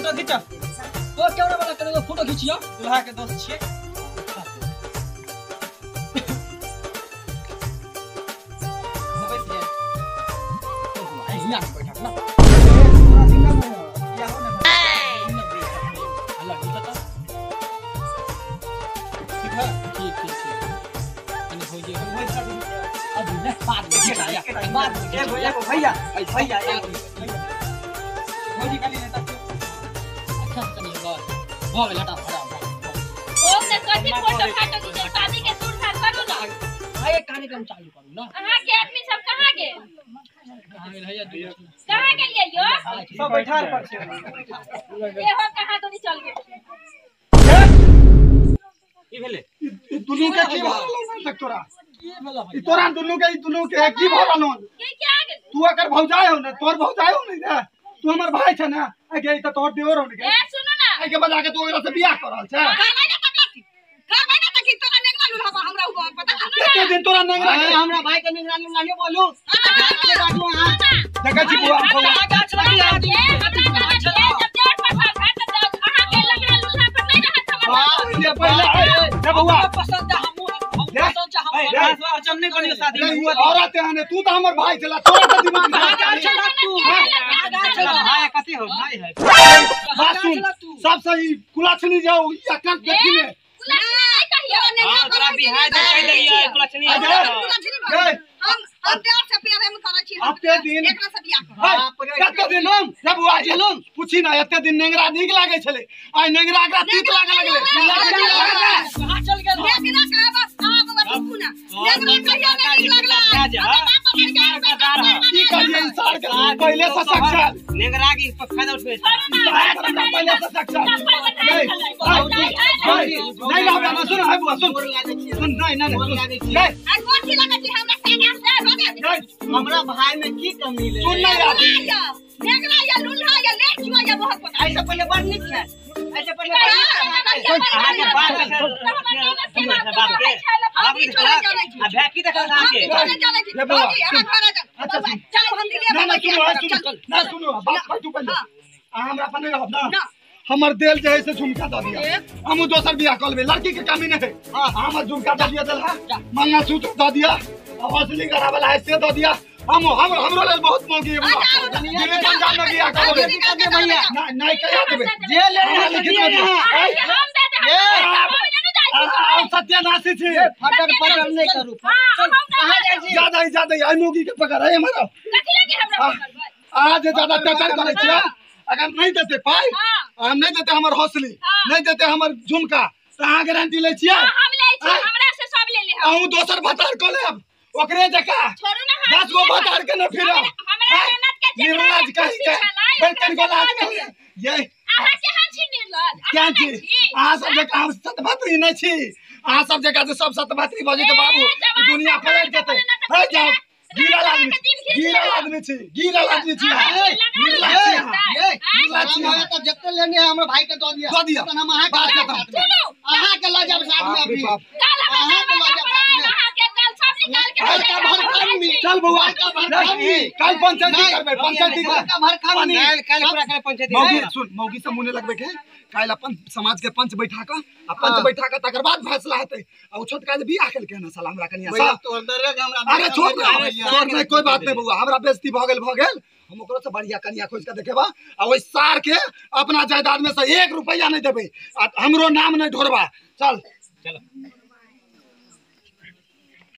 Photo खींचो। ओ camera वाला कने फोटो खींचियो। दुल्हा के दोस्त छियै। हियां बैठक ना। ठीक है, ठीक ठीक ठीक। कनी हो जे अभी ना बाद में बाद में एगो एगो भैया भैया एगो भौजी खाली नहीं तक। अच्छा कनी बस भऽ गेल, हटा हटा। ओ ने कथि फोटो फाटो खींचो, शादी के सुर सार करू ना। आए कार्यक्रम चालू करू ना। अहाँ के आदमी सब कहाँ गेल? कहाँ गेल हैया? कहाँ गेलियै यो? सब बैठार पर छै। एहो कहाँ दूनी चल गेल? की भेलै? ई दुनू के की भऽ रहल तक तोरा? की भेल ई तोरा दुनू के, ई दुनू के की भऽ रहल? के क्या गेल? तू अकर भौजाई हो ने, तोर भौजाई हो ने रे, तू हमर भाई छ ने, आ गे ई त तोर देवर हो ने गे। ए सुनू ना, आ के बजा के तू ओकरा से बियाह कर रहल छै। करबै ना तकला करबै ना तकी तोरा नेंगरा लुल्हा हमरा हुआ पता। कते दिन तोरा नेंगरा के हमरा भाई के नेंगरा लुल्हा नहीं बोलू। के बाजू अहाँ देखै छी बुआ गाछ लगी ए हमरा गाछ जब देवर पर भात त अहाँ के लंगड़ा लुल्हा पर नहीं रहत हमर। ले पहिले ए बउआ पसंद है, हमहु हम पसंद छै हम। अर्चन नहीं करियो शादी में हुआ औरत है तू त हमर भाई छला, तोरा त दिमाग गाछ लग तू गाछ लग भाई कथि हो भाई है। बात सुन, सब सही कुलाछनी जाओ या कान देखी ने कुलाछनी कहियो हां तोरा बिहाय दे कहि देलियै कुलाछनी। हम देवर से प्रेम करै छी, एते दिन एकरा से बियाह करब। एते दिन हम रे बुआ जी पूछी ना, एते दिन नेंगरा नीक लागै छलै, आइ नेंगरा एकरा तीत लागै लगलै। कहाँ चल गेल? नेंगरा के बस अहाँ बउआ रुकू ना, नेंगरा कहियो नहि नीक लगलै। की करियै ई सार के पहिले से सक्षम नेंगरा के फायदा उठबै पहिले से सक्षम नहीं नहीं रहबे ना। सुन है बुआ सुन सुन, नहीं नहीं नहीं आ गोठी लगै छी हमरा संगे नहीं, हमरा भाई में की कमी ले? सुन नहीं यार, नेंगरा या लुल्हा या लेचुआ या बहुत पता। ऐसे पहले बड़ नीक छै, ऐसे पहले बड़ नीक छै। अहाँ के बाप के हम भी छोड़े चलै छी, आ भै की देखल अहाँ के? हम भी छोड़े चलै छी। भौजी अहाँ घरे जाउ, चलू हम दिल्ली। ना ना सुनो सुनो ना सुनो बात कह तू पहिले। अहाँ हमरा पर नहीं रहब ना, हमर देल जे है से झुमका दऽ दिया, हमहु दोसर बियाह कऽ लेबै, लड़की के कमी नहीं है। हमर झुमका दऽ दिया, देलहा मंगलसूत्र दऽ दिया, हौसली करा वाला है से दऽ दिया। हम हम हमरो लेल बहुत मौगी है बुआ, दिल्ली पंजाब में बियाह कऽ लेबै। नहीं नहीं कहिया देबै जे ले लिखित में दिया। हम दे दे हम नहीं जाइ छी, हम सत्यानाशी छी। फटर फटर नहीं करू। कहां जाइ छी? ज्यादा ही ज्यादा आई मौगी के पकड़ है हमारा। कथि लगे हमरा पकड़बै? आज ज्यादा टचर करै छी, अगर नहीं देते पाई, हम नहीं देते हमर हौसली, नहीं देते हमर झुमका, त अहाँ गारंटी लै छियै? हम लै छी, हमरा से सब ले ले। अहूँ दोसर भतार कऽ लेब ओकरे जकाँ, छोड़ू ना 10 गो भतार के न फिरब। हमरा मेहनत के निर्लज कहि के बड़कन को लाज कहि ये अहाँ के हम छी निर्लज? क्या छी अहाँ सब जकाँ? हम सतभत्री नहि छी। अहाँ सब जकाँ जे सब सतभत्री भऽ जेतै बाबू, दुनिया पलटि जेतै। हे जाउ, गिरल आदमी, गिरल आदमी छी, गिरल आदमी छी, निर्लज छी अहाँ, निर्लज छी अहाँ। त जते लेने है हमरा भाई के दऽ दिया, दऽ दिया। तहन हम अहाँ के बात खत्म। अहाँ के लऽ जायब साथ में अभी। कल अहाँ के लऽ जायब साथ में। अहाँ के कल सब निकाल के चल बउआ, कल पंचायती करबै, पंचायती करबै। काल्हि पूरा काल्हि पंचायती। मौगी सुन, मौगी से मुने लगबै के काल्हि अपन समाज के पंच बैठा के, आ पंच बैठा के तकर बाद फैसला हेतै। आ उ छोटका जे बियाह केलकै ने साला हमरा कनिया भैया सा। तोहर दरे हमरा। अरे छोड़ ना, छोड़ नहीं, कोई बात नहीं बउआ, हमरा बेइज्जती भऽ गेल भऽ गेल। हम ओकरो से बढ़िया कनिया खोज के देखेबा, आ ओहि सार के अपना जायदाद में से 1 रुपया नहीं देबै, आ हमरो नाम नहीं ढोरबा। चल चलो।